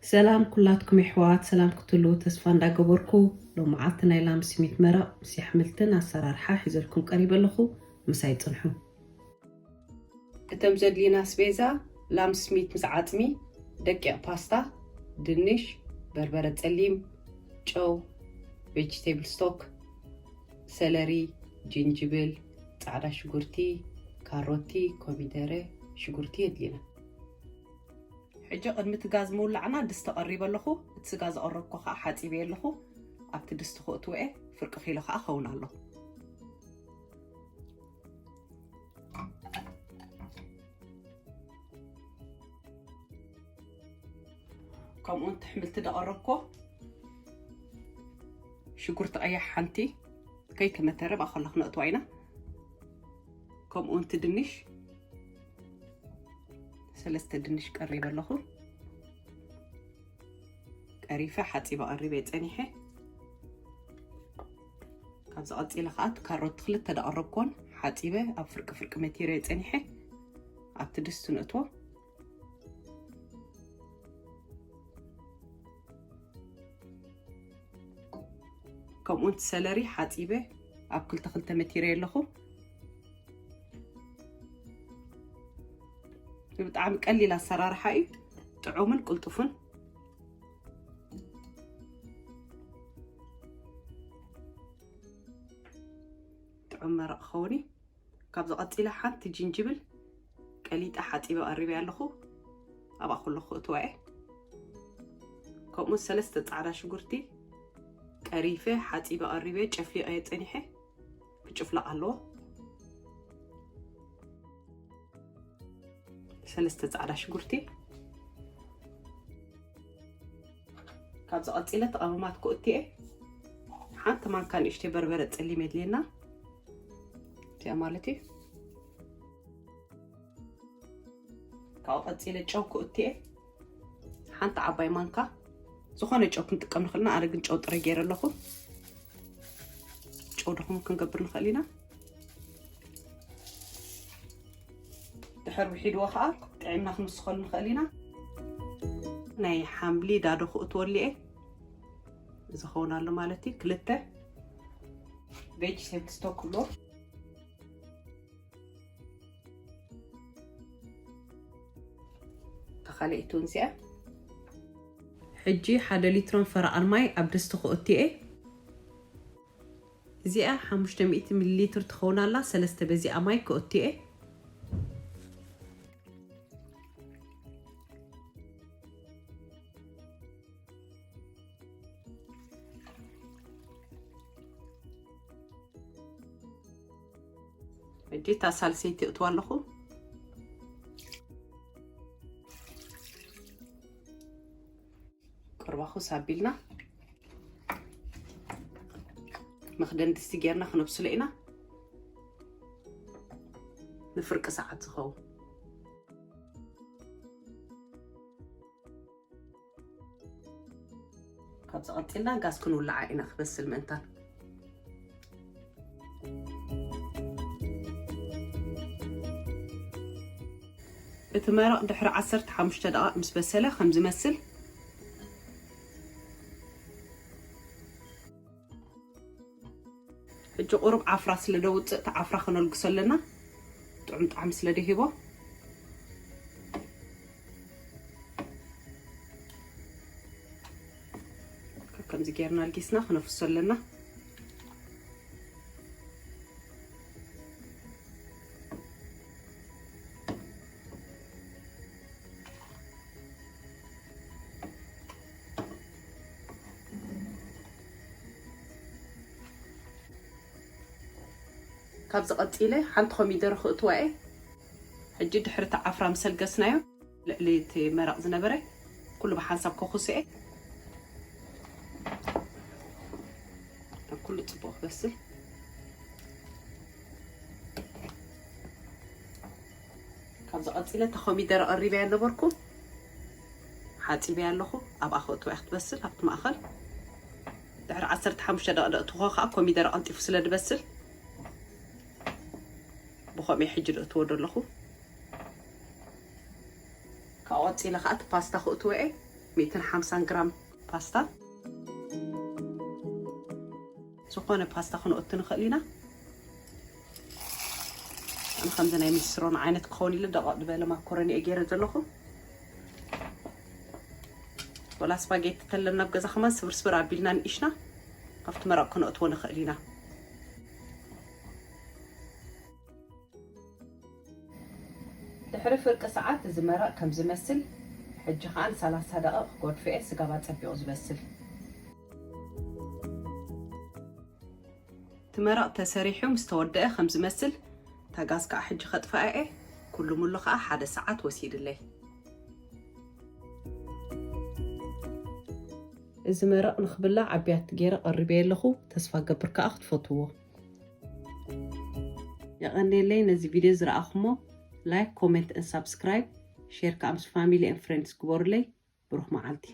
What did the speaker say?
ሰላም ኩላትኩም የሕዋት፣ ሰላም ክትህልዉ ተስፋ እንዳገበርኩ፣ ሎማዓልቲ ናይ ላም ስሚት መረቕ ምስ ኣሕምልትን ኣሰራርሓ ሒዘልኩም ቀሪበ ኣለኹ። ምሳይ ጽንሑ። እቶም ዘድልዩና ኣስቤዛ፣ ላም ስሚት ምስ ዓጽሚ፣ ደቂቕ ፓስታ፣ ድንሽ፣ በርበረ ጸሊም፣ ጨው፣ ቬጅቴብል ስቶክ፣ ሰለሪ፣ ጅንጅብል፣ ጻዕዳ ሽጉርቲ፣ ካሮቲ፣ ኮሚደረ፣ ሽጉርቲ የድልዩና። ሕጂ ቅድሚ እቲ ጋዝ ምውላዕና ድስቲ ቀሪበ ኣለኹ። እቲ ስጋ ዘቐረብኩ ከዓ ሓፂበ ኣለኹ። ኣብቲ ድስቲ ክእትወ እየ። ፍርቂ ኪሎ ከዓ ኸውን ኣሎ። ከምኡ እቲ ኣሕምልቲ ደቐረብኮ ሽጉርቲ ቀያሕ ሓንቲ ከይተመተረ ብኣኸላ ክነእትዋ ኢና። ከምኡ እቲ ድንሽ ሰለስተ ድንሽ ቀሪበ ኣለኹ። ቀሪፈ ሓፂበ ቀሪበ እየ ፀኒሐ። ካብዚ ቀፂለ ከዓ እቲ ካሮት ክልተ ደቐረብኮን ሓፂበ ኣብ ፍርቂ ፍርቂ መቲረ እየ ፀኒሐ። ኣብቲ ድስቲ ንእትዎ። ከምኡ እቲ ሰለሪ ሓፂበ ኣብ ክልተ ክልተ መቲረ ኣለኹ። ብጣዕሚ ቀሊል ኣሰራርሓ እዩ፣ ጥዑምን ቅልጡፍን። ጥዑም መረቕ ክኸውን እዩ። ካብዚ ቀፂለ ሓንቲ ጅንጅብል ቀሊጠ ሓፂበ ቀሪበ ኣለኹ። ኣብኣ ኩሉ ክእትዋ እየ። ከምኡ ሰለስተ ፃዕዳ ሽጉርቲ ቀሪፈ ሓፂበ ቀሪበ ጨፍሊቐ እየ ፀኒሐ። ክጭፍለቕ ኣለዎ። ሰለስተ ፃዕዳ ሽጉርቲ። ካብዚ ቀፂለ ተቐመማት ክእትየ ሓንቲ ማንካ ንእሽተይ በርበረ ፀሊም የድልየና። እቲኣ ማለት እዩ። ካብኡ ቀፂለ ጨው ክእትየ ሓንቲ ዓባይ ማንካ። ዝኾነ ጨው ክንጥቀም ንኽእልና፣ ኣነ ግን ጨው ጥረ ገይረ ኣለኹ። ጨው ድኹም ክንገብር ንኽእል ኢና። ድሕር ውሒድዎ ከዓ ጥዒምና ክንውስኸሉ ንኽእል ኢና። ናይ ሓምሊ ዳዶ ክእትወሉ እየ። ዝኸውን ኣሎ ማለት እዩ። ክልተ ቬጅቴብል ስቶክ ኣሎ። ተኻልኢቱ እንዚኣ። ሕጂ ሓደ ሊትሮን ፈረቓን ማይ ኣብ ድስቲ ክእትየ። እዚኣ ሓሙሽተ ሚእቲ ሚሊ ሊትር ትኸውን ኣላ። ሰለስተ በዚኣ ማይ ክእትየ። ሕጂ እታ ሳልሰይቲ እእትዋ ኣለኹ። ቅርባኹስ ኣቢልና መኽደን ድስቲ ጌርና ክነብስሎ ኢና። ንፍርቂ ሰዓት ዝኸውን። ካብዚ ቀፂልና ጋዝ ክንውልዓ ኢና ክበስል ምእንታን። እቲ መረቕ ድሕሪ ዓሰርተ ሓሙሽተ ደቓቕ ምስ በሰለ ከም ዝመስል። ሕጂ ቁሩብ ዓፍራ ስለ ደውፅእ፣ እቲ ዓፍራ ክነልግሶ ኣለና። ጥዑም ጣዕሚ ስለ ደሂቦ፣ ከምዚ ጌርና ኣልጊስና ክነፍሶ ኣለና። ካብዚ ቀፂለ ሓንቲ ኮሚደረ ክእትዋ እየ። ሕጂ ድሕሪ እቲ ዓፍራ ምስ ኣልገስናዮ፣ ልዕሊ እቲ መረቕ ዝነበረ ኩሉ ብሓንሳብ ከኹስኤ። ኩሉ ጽቡቕ ክበስል። ካብዚ ቀጺለ እታ ኮሚደረ ቀሪበያ ነበርኩ፣ ሓጺበያ ኣለኹ። ኣብኣ ከእትዋ ክትበስል ኣብቲ ማእኸል። ድሕሪ ዓሰርተ ሓሙሽተ ደቂቕ ደእትዎ ከዓ ኮሚደረ ቀልጢፉ ስለ ዝበስል ብኸምኡ ሕጂ ደእትዎ ዘለኹ። ካብ ቀጺለ ከዓ እቲ ፓስታ ክእትዎ እየ። ሚእትን ሓምሳን ግራም ፓስታ፣ ዝኾነ ፓስታ ክንኦቱ ንኽእል ኢና። ኣነ ከምዚ ናይ ሚስትሮን ዓይነት ክኸውን ኢለ ደቐቕ ዝበለ ማኮረኒ እየ ገይረ ዘለኹ። ወላ ስፓጌቲ ተለና ኣብ ገዛ ከማን ስብርስብር ኣቢልና ንእሽና ካብቲ መረቕ ክነእትዎ ንኽእል ኢና። ድሕሪ ፍርቂ ሰዓት እዚ መረቕ ከም ዝመስል፣ ሕጂ ከኣ ን30 ደቂቕ ክጎድፎ እየ፣ ስጋብ ኣጸቢቑ ዝበስል። እቲ መረቕ ተሰሪሑ ምስ ተወደአ ከም ዝመስል፣ እታ ጋዝ ከኣ ሕጂ ከጥፍኣ እየ። ኩሉ ሙሉ ከኣ ሓደ ሰዓት ወሲድለይ። እዚ መረቕ ንኽብላዕ ኣብ ቢያቲ ገይረ ቀሪበዮ ኣለኹ። ተስፋ ገብር ከኣ ክትፈትዎ። የቐንየለይ ነዚ ቪድዮ ዝረኣኹሞ። ላይክ፣ ኮሜንት፣ and ሳብስክራይብ፣ ሼር ከኣ ምስ ፋሚሊ and ፍሬንድስ ግበሩለይ። ብሩኽ መዓልቲ።